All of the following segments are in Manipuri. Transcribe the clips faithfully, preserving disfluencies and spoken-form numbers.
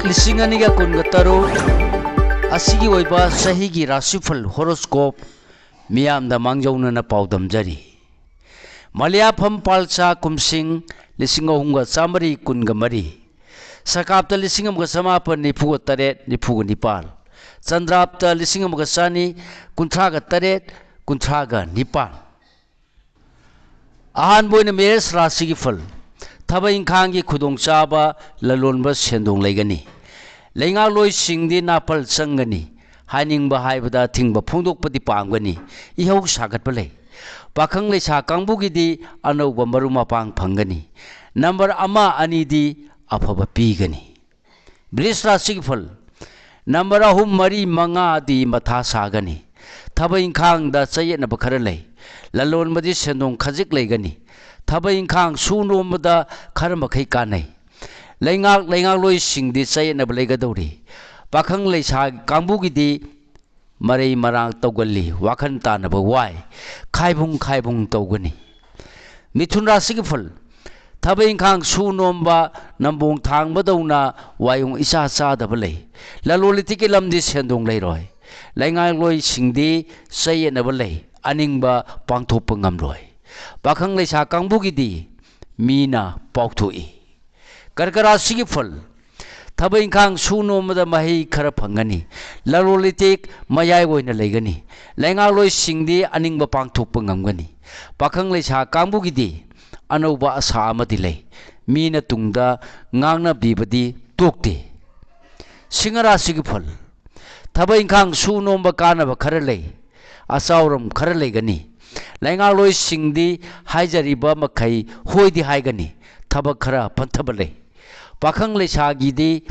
ꯂꯤꯁꯤꯡ ꯑꯅꯤꯒ ꯀꯨꯟꯒ ꯇꯔꯨꯛ ꯑꯁꯤꯒꯤ ꯑꯣꯏꯕ ꯆꯍꯤꯒꯤ ꯔꯥꯁꯤꯐꯜ horoscope ꯃꯤꯌꯥꯝꯗ ꯃꯥꯡꯖꯧꯅꯅ ꯄꯥꯎꯗꯝꯖꯔꯤ꯫ ꯃꯂꯤꯌꯥꯐꯝ ꯄꯥꯜꯆꯥ ꯀꯨꯝꯁꯤꯡ ꯂꯤꯁꯤꯡ ꯑꯍꯨꯝꯒ ꯆꯥꯃꯔꯤ ꯀꯨꯟꯒ ꯃꯔꯤ, ꯁꯀꯥꯞꯇ ꯂꯤꯁꯤꯡ ꯑꯃꯒ ꯆꯃꯥꯄꯟ ꯅꯤꯐꯨꯒ ꯇꯔꯦꯠ ꯅꯤꯐꯨꯒ ꯅꯤꯄꯥꯜ, ꯆꯟꯗ꯭ꯔꯥꯞꯇ ꯂꯤꯁꯤꯡ ꯑꯃꯒ ꯆꯅꯤ ꯀꯨꯟꯊ꯭ꯔꯥꯒ ꯇꯔꯦꯠ ꯀꯨꯟꯊ꯭ꯔꯥꯒ ꯅꯤꯄꯥꯜ꯫ ꯑꯍꯥꯟꯕ ꯑꯣꯏꯅ ꯃꯦꯔꯦꯁ ꯔꯥꯁꯤꯒꯤ ꯐꯜ꯫ ꯊꯕꯛ ꯏꯪꯈꯥꯡꯒꯤ ꯈꯨꯗꯣꯡꯆꯥꯕ, ꯂꯂꯣꯟꯕ ꯁꯦꯟꯗꯣꯡ ꯂꯩꯒꯅꯤ꯫ ꯂꯩꯉꯥꯛꯂꯣꯏꯁꯤꯡꯗꯤ ꯅꯥꯄꯜ ꯆꯪꯒꯅꯤ꯫ ꯍꯥꯏꯅꯤꯡꯕ ꯍꯥꯏꯕꯗ ꯑꯊꯤꯡꯕ ꯐꯣꯡꯗꯣꯛꯄꯗꯤ ꯄꯥꯝꯒꯅꯤ꯫ ꯏꯍꯧ ꯁꯥꯒꯠꯄ ꯂꯩ꯫ ꯄꯥꯈꯪ ꯂꯩꯁꯥ ꯀꯥꯡꯕꯨꯒꯤꯗꯤ ꯑꯅꯧꯕ ꯃꯔꯨꯞ ꯃꯄꯥꯡ ꯐꯪꯒꯅꯤ꯫ ꯅꯝꯕꯔ ꯑꯃ ꯑꯅꯤꯗꯤ ꯑꯐꯕ ꯄꯤꯒꯅꯤ꯫ ꯕ꯭ꯔꯤꯖ ꯔꯥꯁꯤꯒꯤ ꯐꯜ꯫ ꯅꯝꯕꯔ ꯑꯍꯨꯝ, ꯃꯔꯤ, ꯃꯉꯥꯗꯤ ꯃꯊꯥ ꯁꯥꯒꯅꯤ꯫ ꯊꯕꯛ ꯏꯪꯈꯥꯡꯗ ꯆꯌꯦꯠꯅꯕ ꯈꯔ ꯂꯩ꯫ ꯂꯂꯣꯟꯕꯗꯤ ꯁꯦꯟꯗꯣꯡ ꯈꯖꯤꯛ ꯂꯩꯒꯅꯤ꯫ ꯊꯕꯛ ꯏꯪꯈꯥꯡ ꯁꯨ ꯅꯣꯝꯕꯗ ꯈꯔ ꯃꯈꯩ ꯀꯥꯟꯅꯩ꯫ ꯂꯩꯉꯥꯛ ꯂꯩꯉꯥꯛꯂꯣꯏꯁꯤꯡꯗꯤ ꯆꯌꯦꯠꯅꯕ ꯂꯩꯒꯗꯧꯔꯤ꯫ ꯄꯥꯈꯪ ꯂꯩꯁꯥ ꯀꯥꯡꯕꯨꯒꯤꯗꯤ ꯃꯔꯩ ꯃꯔꯥꯡ ꯇꯧꯒꯜꯂꯤ, ꯋꯥꯈꯜ ꯇꯥꯅꯕ ꯋꯥꯏ, ꯈꯥꯏꯕꯨꯡ ꯈꯥꯏꯕꯨꯡ ꯇꯧꯒꯅꯤ꯫ ꯃꯤꯊꯨꯟ ꯔꯥꯁꯤꯒꯤ ꯐꯜ꯫ ꯊꯕꯛ ꯏꯪꯈꯥꯡ ꯁꯨ ꯅꯣꯝꯕ, ꯅꯝꯕꯣꯡ ꯊꯥꯡꯕꯗꯧꯅ ꯋꯥꯌꯨꯡ ꯏꯆꯥ ꯆꯥꯗꯕ ꯂꯩ꯫ ꯂꯂꯣꯟ ꯏꯇꯤꯛꯀꯤ ꯂꯝꯗꯤ ꯁꯦꯟꯗꯣꯡ ꯂꯩꯔꯣꯏ꯫ ꯂꯩꯉꯥꯛꯂꯣꯏꯁꯤꯡꯗꯤ ꯆꯌꯦꯠꯅꯕ ꯂꯩ, ꯑꯅꯤꯡꯕ ꯄꯥꯡꯊꯣꯛꯄ ꯉꯝꯂꯣꯏ꯫ ꯄꯥꯈꯪ ꯂꯩꯁꯥ ꯀꯥꯡꯕꯨꯒꯤꯗꯤ ꯃꯤꯅ ꯄꯥꯎꯊꯣꯛꯏ꯫ ꯀꯔꯀ ꯔꯥꯁꯤꯒꯤ ꯐꯜ꯫ ꯊꯕꯛ ꯏꯪꯈꯥꯡ ꯁꯨ ꯅꯣꯝꯕꯗ ꯃꯍꯩ ꯈꯔ ꯐꯪꯒꯅꯤ꯫ ꯂꯂꯣꯟ ꯏꯇꯤꯛ ꯃꯌꯥꯏ ꯑꯣꯏꯅ ꯂꯩꯒꯅꯤ꯫ ꯂꯩꯉꯥꯛꯂꯣꯏꯁꯤꯡꯗꯤ ꯑꯅꯤꯡꯕ ꯄꯥꯡꯊꯣꯛꯄ ꯉꯝꯒꯅꯤ꯫ ꯄꯥꯈꯪ ꯂꯩꯁꯥ ꯀꯥꯡꯕꯨꯒꯤꯗꯤ ꯑꯅꯧꯕ ꯑꯁꯥ ꯑꯃꯗꯤ ꯂꯩ꯫ ꯃꯤꯅ ꯇꯨꯡꯗ ꯉꯥꯡꯅꯕꯤꯕꯗꯤ ꯇꯣꯛꯇꯦ꯫ ꯁꯤꯡꯍ ꯔꯥꯁꯤꯒꯤ ꯐꯜ꯫ ꯊꯕꯛ ꯏꯪꯈꯥꯡ ꯁꯨ ꯅꯣꯝꯕ ꯀꯥꯟꯅꯕ ꯈꯔ ꯂꯩ꯫ ꯑꯆꯥꯎꯔꯝ ꯈꯔ ꯂꯩꯒꯅꯤ꯫ ꯂꯩꯉꯥꯛꯂꯣꯏꯁꯤꯡꯗꯤ ꯍꯥꯏꯖꯔꯤꯕ ꯃꯈꯩ ꯍꯣꯏꯗꯤ ꯍꯥꯏꯒꯅꯤ꯫ ꯊꯕꯛ ꯈꯔ ꯄꯟꯊꯕ ꯂꯩ꯫ ꯄꯥꯈꯪ ꯂꯩꯁꯥꯒꯤꯗꯤ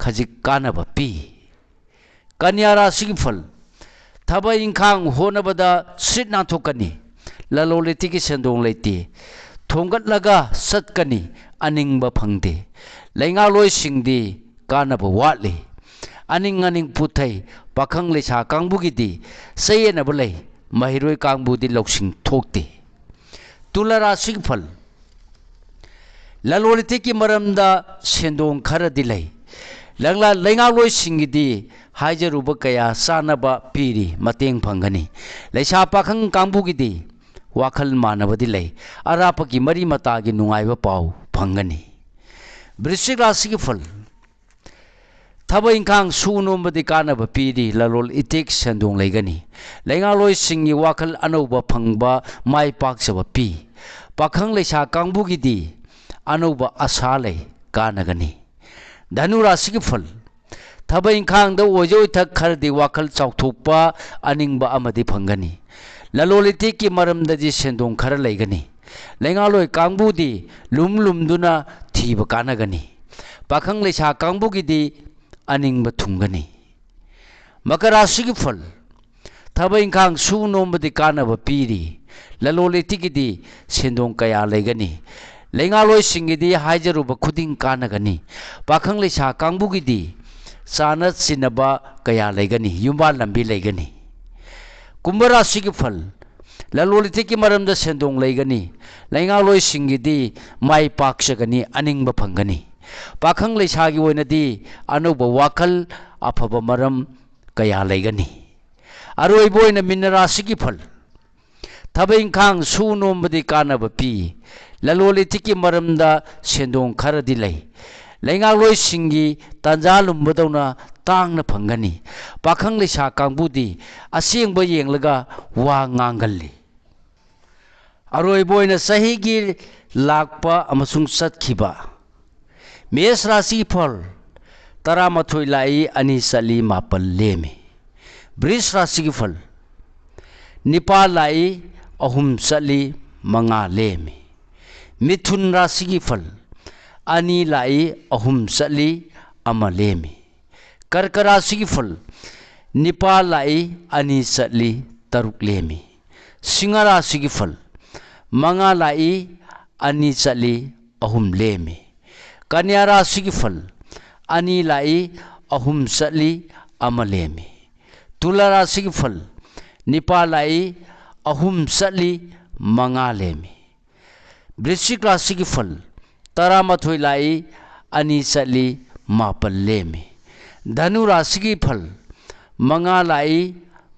ꯈꯖꯤꯛ ꯀꯥꯟꯅꯕ ꯄꯤ꯫ ꯀꯟꯌꯥ ꯔꯥꯁꯤꯒꯤ ꯐꯜ꯫ ꯊꯕꯛ ꯏꯪꯈꯥꯡ ꯍꯣꯠꯅꯕꯗ ꯁꯤꯠ ꯅꯥꯟꯊꯣꯛꯀꯅꯤ꯫ ꯂꯂꯣꯟ ꯏꯇꯤꯛꯀꯤ ꯁꯦꯟꯗꯣꯡ ꯂꯩꯇꯦ꯫ ꯊꯣꯡꯒꯠꯂꯒ ꯆꯠꯀꯅꯤ, ꯑꯅꯤꯡꯕ ꯐꯪꯗꯦ꯫ ꯂꯩꯉꯥꯛꯂꯣꯏꯁꯤꯡꯗꯤ ꯀꯥꯟꯅꯕ ꯋꯥꯠꯂꯤ꯫ ꯑꯅꯤꯡ ꯑꯅꯤꯡ ꯄꯨꯊꯩ꯫ ꯄꯥꯈꯪ ꯂꯩꯁꯥ ꯀꯥꯡꯕꯨꯒꯤꯗꯤ ꯆꯌꯦꯠꯅꯕ ꯂꯩ꯫ ꯃꯍꯩꯔꯣꯏ ꯀꯥꯡꯕꯨꯗꯤ ꯂꯧꯁꯤꯡ ꯊꯣꯛꯇꯦ꯫ ꯇꯨꯂꯥ ꯔꯥꯁꯤꯒꯤ ꯐꯜ꯫ ꯂꯂꯣꯟ ꯏꯇꯤꯛꯀꯤ ꯃꯔꯝꯗ ꯁꯦꯟꯗꯣꯡ ꯈꯔꯗꯤ ꯂꯩ꯫ ꯂꯩꯉꯥꯛꯂꯣꯏꯁꯤꯡꯒꯤꯗꯤ ꯍꯥꯏꯖꯔꯨꯕ ꯀꯌꯥ ꯆꯥꯅꯕ ꯄꯤꯔꯤ, ꯃꯇꯦꯡ ꯐꯪꯒꯅꯤ꯫ ꯂꯩꯁꯥ ꯄꯥꯈꯪ ꯀꯥꯡꯕꯨꯒꯤꯗꯤ ꯋꯥꯈꯜ ꯃꯥꯟꯅꯕꯗꯤ ꯂꯩ, ꯑꯔꯥꯞꯄꯒꯤ ꯃꯔꯤ ꯃꯇꯥꯒꯤ ꯅꯨꯡꯉꯥꯏꯕ ꯄꯥꯎ ꯐꯪꯒꯅꯤ꯫ ꯕ꯭ꯔꯤꯁꯤꯛ ꯔꯥꯁꯤꯒꯤ ꯐꯜ꯫ ꯊꯕꯛ ꯏꯪꯈꯥꯡ ꯁꯨ ꯅꯣꯝꯕꯗꯤ ꯀꯥꯟꯅꯕ ꯄꯤꯔꯤ, ꯂꯂꯣꯟ ꯏꯇꯤꯛ ꯁꯦꯟꯗꯣꯡ ꯂꯩꯒꯅꯤ꯫ ꯂꯩꯉꯥꯛꯂꯣꯏꯁꯤꯡꯒꯤ ꯋꯥꯈꯜ ꯑꯅꯧꯕ ꯐꯪꯕ, ꯃꯥꯏ ꯄꯥꯛꯆꯕ ꯄꯤ꯫ ꯄꯥꯈꯪ ꯂꯩꯁꯥ ꯀꯥꯡꯕꯨꯒꯤꯗꯤ ꯑꯅꯧꯕ ꯑꯁꯥ ꯂꯩ, ꯀꯥꯟꯅꯒꯅꯤ꯫ ꯙꯅꯨ ꯔꯥꯁꯤꯒꯤ ꯐꯜ꯫ ꯊꯕꯛ ꯏꯪꯈꯥꯡꯗ ꯑꯣꯏꯖ ꯑꯣꯏꯊꯛ ꯈꯔꯗꯤ ꯋꯥꯈꯜ ꯆꯥꯎꯊꯣꯛꯄ, ꯑꯅꯤꯡꯕ ꯑꯃꯗꯤ ꯐꯪꯒꯅꯤ꯫ ꯂꯂꯣꯟ ꯏꯇꯤꯛꯀꯤ ꯃꯔꯝꯗꯗꯤ ꯁꯦꯟꯗꯣꯡ ꯈꯔ ꯂꯩꯒꯅꯤ꯫ ꯂꯩꯉꯥꯛꯂꯣꯏ ꯀꯥꯡꯕꯨꯗꯤ ꯂꯨꯝ ꯂꯨꯝꯗꯨꯅ ꯊꯤꯕ ꯀꯥꯟꯅꯒꯅꯤ꯫ ꯄꯥꯈꯪ ꯂꯩꯁꯥ ꯀꯥꯡꯕꯨꯒꯤꯗꯤ ꯑꯅꯤꯡꯕ ꯊꯨꯡꯒꯅꯤ꯫ ꯃꯀꯔ ꯔꯥꯁꯤꯒꯤ ꯐꯜ꯫ ꯊꯕꯛ ꯏꯪꯈꯥꯡ ꯁꯨ ꯅꯣꯝꯕꯗꯤ ꯀꯥꯟꯅꯕ ꯄꯤꯔꯤ꯫ ꯂꯂꯣꯟ ꯏꯇꯤꯛꯀꯤꯗꯤ ꯁꯦꯟꯗꯣꯡ ꯀꯌꯥ ꯂꯩꯒꯅꯤ꯫ ꯂꯩꯉꯥꯛꯂꯣꯏꯁꯤꯡꯒꯤꯗꯤ ꯍꯥꯏꯖꯔꯨꯕ ꯈꯨꯗꯤꯡ ꯀꯥꯟꯅꯒꯅꯤ꯫ ꯄꯥꯈꯪ ꯂꯩꯁꯥ ꯀꯥꯡꯕꯨꯒꯤꯗꯤ ꯆꯥꯅ ꯆꯤꯟꯅꯕ ꯀꯌꯥ ꯂꯩꯒꯅꯤ, ꯌꯨꯝꯕꯥꯜ ꯂꯝꯕꯤ ꯂꯩꯒꯅꯤ꯫ ꯀꯨꯝꯚ ꯔꯥꯁꯤꯒꯤ ꯐꯜ꯫ ꯂꯂꯣꯟ ꯏꯇꯤꯛꯀꯤ ꯃꯔꯝꯗ ꯁꯦꯟꯗꯣꯡ ꯂꯩꯒꯅꯤ꯫ ꯂꯩꯉꯥꯛꯂꯣꯏꯁꯤꯡꯒꯤꯗꯤ ꯃꯥꯏ ꯄꯥꯛꯆꯒꯅꯤ, ꯑꯅꯤꯡꯕ ꯐꯪꯒꯅꯤ꯫ ꯄꯥꯈꯪ ꯂꯩꯁꯥꯒꯤ ꯑꯣꯏꯅꯗꯤ ꯑꯅꯧꯕ ꯋꯥꯈꯜ, ꯑꯐꯕ ꯃꯔꯝ ꯀꯌꯥ ꯂꯩꯒꯅꯤ꯫ ꯑꯔꯣꯏꯕ ꯑꯣꯏꯅ ꯃꯤꯟꯅ ꯔꯥꯁꯤꯒꯤ ꯐꯜ꯫ ꯊꯕꯛ ꯏꯪꯈꯥꯡ ꯁꯨ ꯅꯣꯝꯕꯗꯤ ꯀꯥꯟꯅꯕ ꯄꯤ꯫ ꯂꯂꯣꯟ ꯏꯇꯤꯛꯀꯤ ꯃꯔꯝꯗ ꯁꯦꯟꯗꯣꯡ ꯈꯔꯗꯤ ꯂꯩ꯫ ꯂꯩꯉꯥꯛꯂꯣꯏꯁꯤꯡꯒꯤ ꯇꯥꯟꯖꯥ ꯂꯨꯝꯕꯗꯧꯅ ꯇꯥꯡꯅ ꯐꯪꯒꯅꯤ꯫ ꯄꯥꯈꯪ ꯂꯩꯁꯥ ꯀꯥꯡꯕꯨꯗꯤ ꯑꯁꯦꯡꯕ ꯌꯦꯡꯂꯒ ꯋꯥ ꯉꯥꯡꯒꯜꯂꯤ꯫ ꯑꯔꯣꯏꯕ ꯑꯣꯏꯅ ꯆꯍꯤꯒꯤ ꯂꯥꯛꯄ ꯑꯃꯁꯨꯡ ꯆꯠꯈꯤꯕ꯫ ꯃꯦꯁ ꯔꯥꯁꯤꯒꯤ ꯐꯜ꯫ ꯇꯔꯥꯃꯥꯊꯣꯏ ꯂꯥꯛꯏ, ꯑꯅꯤ ꯆꯠꯂꯤ, ꯃꯥꯄꯜ ꯂꯦꯝꯃꯤ꯫ ꯕ꯭ꯔꯤꯁ ꯔꯥꯁꯤꯒꯤ ꯐꯜ꯫ ꯅꯤꯄꯥꯜ ꯂꯥꯛꯏ, ꯑꯍꯨꯝ ꯆꯠꯂꯤ, ꯃꯉꯥ ꯂꯦꯝꯃꯤ꯫ ꯃꯤꯊꯨꯟ ꯔꯥꯁꯤꯒꯤ ꯐꯜ꯫ ꯑꯅꯤ ꯂꯥꯛꯏ, ꯑꯍꯨꯝ ꯆꯠꯂꯤ, ꯑꯃ ꯂꯦꯝꯃꯤ꯫ ꯀꯔꯀ ꯔꯥꯁꯤꯒꯤ ꯐꯜ꯫ ꯅꯤꯄꯥꯜ ꯂꯥꯛꯏ, ꯑꯅꯤ ꯆꯠꯂꯤ, ꯇꯔꯨꯛ ꯂꯦꯝꯃꯤ꯫ ꯁꯤꯡꯍ ꯔꯥꯁꯤꯒꯤ ꯐꯜ꯫ ꯃꯉꯥ ꯂꯥꯛꯏ, ꯑꯅꯤ ꯆꯠꯂꯤ, ꯑꯍꯨꯝ ꯂꯦꯝꯃꯤ꯫ ꯀꯟꯌꯥ ꯔꯥꯁꯤꯒꯤ ꯐꯜ꯫ ꯑꯅꯤ ꯂꯥꯛꯏ, ꯑꯍꯨꯝ ꯆꯠꯂꯤ, ꯑꯃ ꯂꯦꯝꯃꯤ꯫ ꯇꯨꯂꯥ ꯔꯥꯁꯤꯒꯤ ꯐꯜ꯫ ꯅꯤꯄꯥꯜ ꯂꯥꯛꯏ, ꯑꯍꯨꯝ ꯆꯠꯂꯤ, ꯃꯉꯥ ꯂꯦꯝꯃꯤ꯫ ꯕ꯭ꯔꯤꯁꯤꯛ ꯔꯥꯁꯤꯒꯤ ꯐꯜ꯫ ꯇꯔꯥꯃꯥꯊꯣꯏ ꯂꯥꯛꯏ, ꯑꯅꯤ ꯆꯠꯂꯤ, ꯃꯥꯄꯜ ꯂꯦꯝꯃꯤ꯫ ꯙꯅꯨ ꯔꯥꯁꯤꯒꯤ ꯐꯜ: ꯃꯉꯥ ꯂꯥꯛꯏ,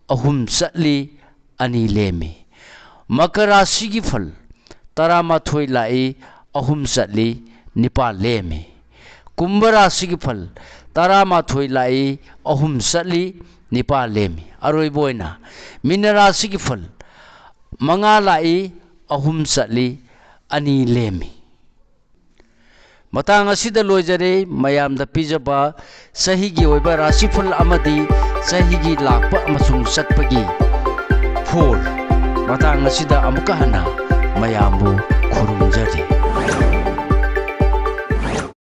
ꯑꯍꯨꯝ ꯆꯠꯂꯤ, ꯑꯅꯤ ꯂꯦꯝꯃꯤ꯫ ꯃꯀꯔ ꯔꯥꯁꯤꯒꯤ ꯐꯜ: ꯇꯔꯥꯃꯥꯊꯣꯏ ꯂꯥꯛꯏ, ꯑꯍꯨꯝ ꯆꯠꯂꯤ, ꯅꯤꯄꯥꯜ ꯂꯦꯝꯃꯤ꯫ ꯀꯨꯝꯚ ꯔꯥꯁꯤꯒꯤ ꯐꯜ: ꯇꯔꯥꯃꯥꯊꯣꯏ ꯂꯥꯛꯏ, ꯑꯍꯨꯝ ꯆꯠꯂꯤ, ꯅꯤꯄꯥꯜ ꯂꯦꯝꯃꯤ꯫ ꯑꯔꯣꯏꯕ ꯑꯣꯏꯅ ꯃꯤꯅ ꯔꯥꯁꯤꯒꯤ ꯐꯜ: ꯃꯉꯥ ꯂꯥꯛꯏ, ꯑꯍꯨꯝ ꯆꯠꯂꯤ, ꯑꯅꯤ ꯂꯦꯝꯃꯤ꯫ ꯃꯇꯥꯡ ꯑꯁꯤꯗ ꯂꯣꯏꯖꯔꯦ꯫ ꯃꯌꯥꯝꯗ ꯄꯤꯖꯕ ꯆꯍꯤꯒꯤ ꯑꯣꯏꯕ ꯔꯥꯁꯤꯐꯜ ꯑꯃꯗꯤ ꯆꯍꯤꯒꯤ ꯂꯥꯛꯄ ꯑꯃꯁꯨꯡ ꯆꯠꯄꯒꯤ ꯐꯣꯜ ꯃꯇꯥꯡ ꯑꯁꯤꯗ ꯑꯃꯨꯛꯀ ꯍꯟꯅ ꯃꯌꯥꯝꯕꯨ ꯈꯨꯔꯨꯝꯖꯔꯤ꯫